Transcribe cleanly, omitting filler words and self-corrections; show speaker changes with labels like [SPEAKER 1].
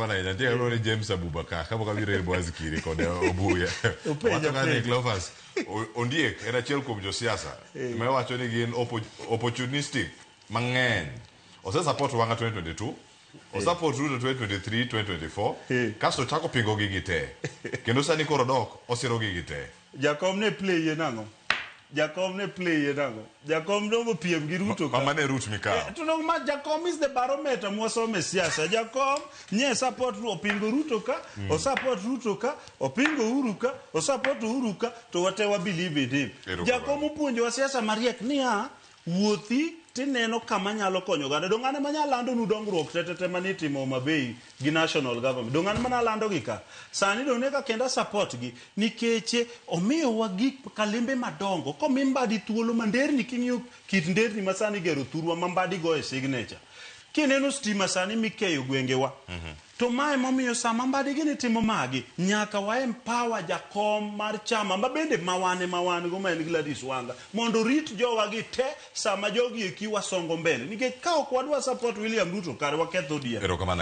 [SPEAKER 1] Erokamano ahinya. Nitie ng'ama ni James Abubakar kapok abiro ir Boaz Kiri kod Obuya.
[SPEAKER 2] Openja
[SPEAKER 1] Wacho ka ni
[SPEAKER 2] penjo.
[SPEAKER 1] Cleophas Ondiek en achiel kuom josiasa ma iwacho ni gin opportunistic mang'eny. Ose support Wanga 2022, o support Ruto 2023, 2024, kasto ochako pingo gigi te. Kendo sani koro dok osiro gigi te.
[SPEAKER 2] Jakom ne play ye nang'o? Jakom ne play ye nang'o? Jakom dongo piem gi Ruto ka.
[SPEAKER 1] Mama ne route mikawo.
[SPEAKER 2] To dong ma Jakom is the barometer mwasome siasa. Jakom nye support opingo Ruto ka, o support Ruto ka, opingo Uhuru ka, o support Uhuru ka, to wate wa believe in him.
[SPEAKER 1] Erokamano.
[SPEAKER 2] Jakom opuonjowa siasa mariek niya, wuothi tineno kama nyalo konyo oganda. Dong an ema anyalo landonu dongruok te te te manitimo Homa Bay gi national government. Dong an mana lando gi ka. Sani dong ne ka kenda support gi nikech omiyowa gik kalimbe madongo. Komi Mbadi thuolo ma nderni king'iyo kit nderni ma sani igero thurwa ma Mbadi goye signature. Kineno stima sani mikeyo gwengewa. To mae momiyo sama Mbadi gini timo magi, nyaka wa empower jakom mar chama ma bende ma wan ema wan go ma en Gladys Wanga mondo orit jowa gi te sama jogi eki wasongo mbele. Nikech ka ok wadwa support William Ruto kare waketho ODM.
[SPEAKER 1] Erokamano ahinya.